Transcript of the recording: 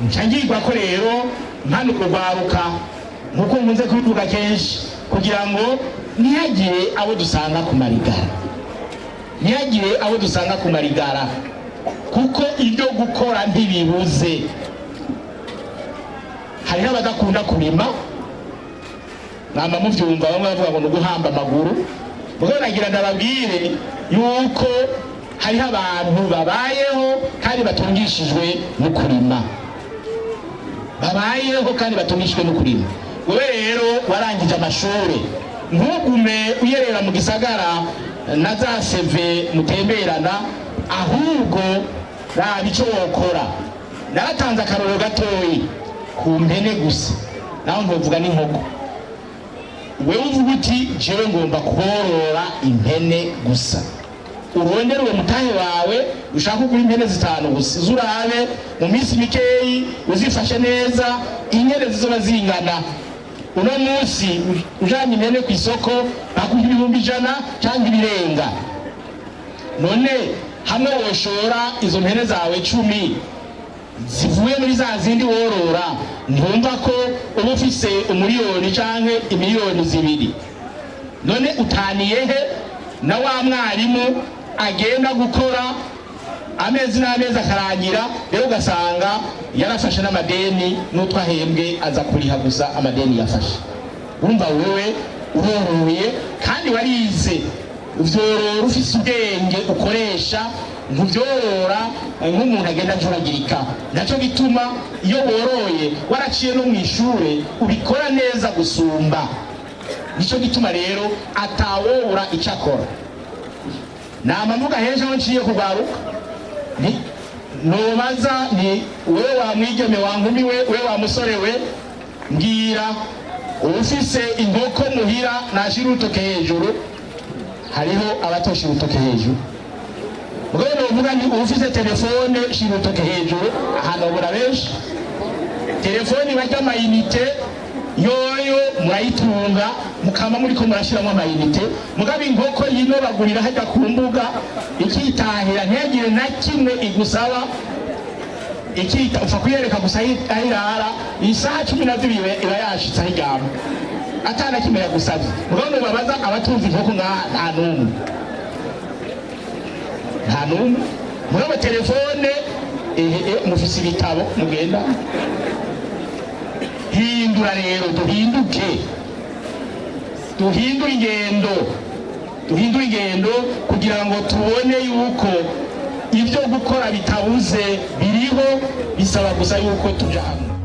Nca ngirwa ko rero mpanuka urwaruka, nkuko nkunze kubivuga kenshi, kugira ngo ntihagire abo dusanga ku marigara, ntihagire abo dusanga ku marigara, kuko ibyo gukora ntibibuze. Hariho abadakunda kurima, mwama muvyumva bamwe bavuga ngo ni uguhamba amaguru. Mugabo nagira ndababwire yuko hariho abantu babayeho kandi batungishijwe no kurima, babayeho kandi batungishijwe no kurima. Wewe rero warangije amashure, ntugume uyerera mu gisagara na za CV mutemberana, ahubwo raba ico wokora. Naratanze akarorero gatoyi ku mpene gusa, naho ntovuga n'inkoko. Wewe uvuga uti: "Jewe ngomba korora impene gusa." Urondere uwo mutahe wawe, ushaka kugura impene zitanu gusa, uzurabe mu minsi mikeyi uzifashe neza inyene zizoba zingana. Uno munsi ujanye impene ku isoko baguha 100,000 cyangwa ibirenga. None hamwe woshora izo mpene zawe 10 zivuye muri za zindi worora, ntumva ko uba ufise 1 miliyoni canke imiliyoni 2? None utaniye he na wa mwarimu agenda gukora amezi n'amezi akarangira, rero ugasanga yarafashe n'amadeni, n'utwo ahembwe aza kuriha gusa amadeni yafashe? Urumva wewe uroroye kandi warize, uvyorora ufise ubwenge ukoresha, ntuvyorora nk'umuntu agenda ajuragirika. Naco gituma iyo woroye waraciye no mw'ishure ubikora neza gusumba. Nico gituma rero atawobura ico akora. Nama mvuga henshi aho nciye kugaruka, ni nobaza ni wewe wa mwigeme, wa nkumi we, we wa musore we, mbwira ufise inkoko muhira nashira urutoke hejuru. Hariho abatoshira urutoke hejuru. Mugabo novuga ni ufise telefone shira urutoke hejuru. Ahantu habura benshi. Telefone barya ama unités yoyo murayitunga, mukama muriko murashiramwo ama unités. Mugabo inkoko yino bagurira hajya ku mbuga, ikitahira, ntihagire na kimwe igusaba, ikita upfa kuyereka gusa aho irara. Isaha 12 iba yashitse aho iryama atana kimwe yagusavye. Mugabo nubabaza abatunze inkoko ngaha, nta n'umwe, nta n'umwe. Mugabo telefone ehe, mufise ibitabo mugenda. Hindura rero, duhinduke, duhindure ingendo, duhindure ingendo kugira ngo tubone yuko ibyo gukora bitabuze, biriho, bisaba gusa yuko tuja hamwe.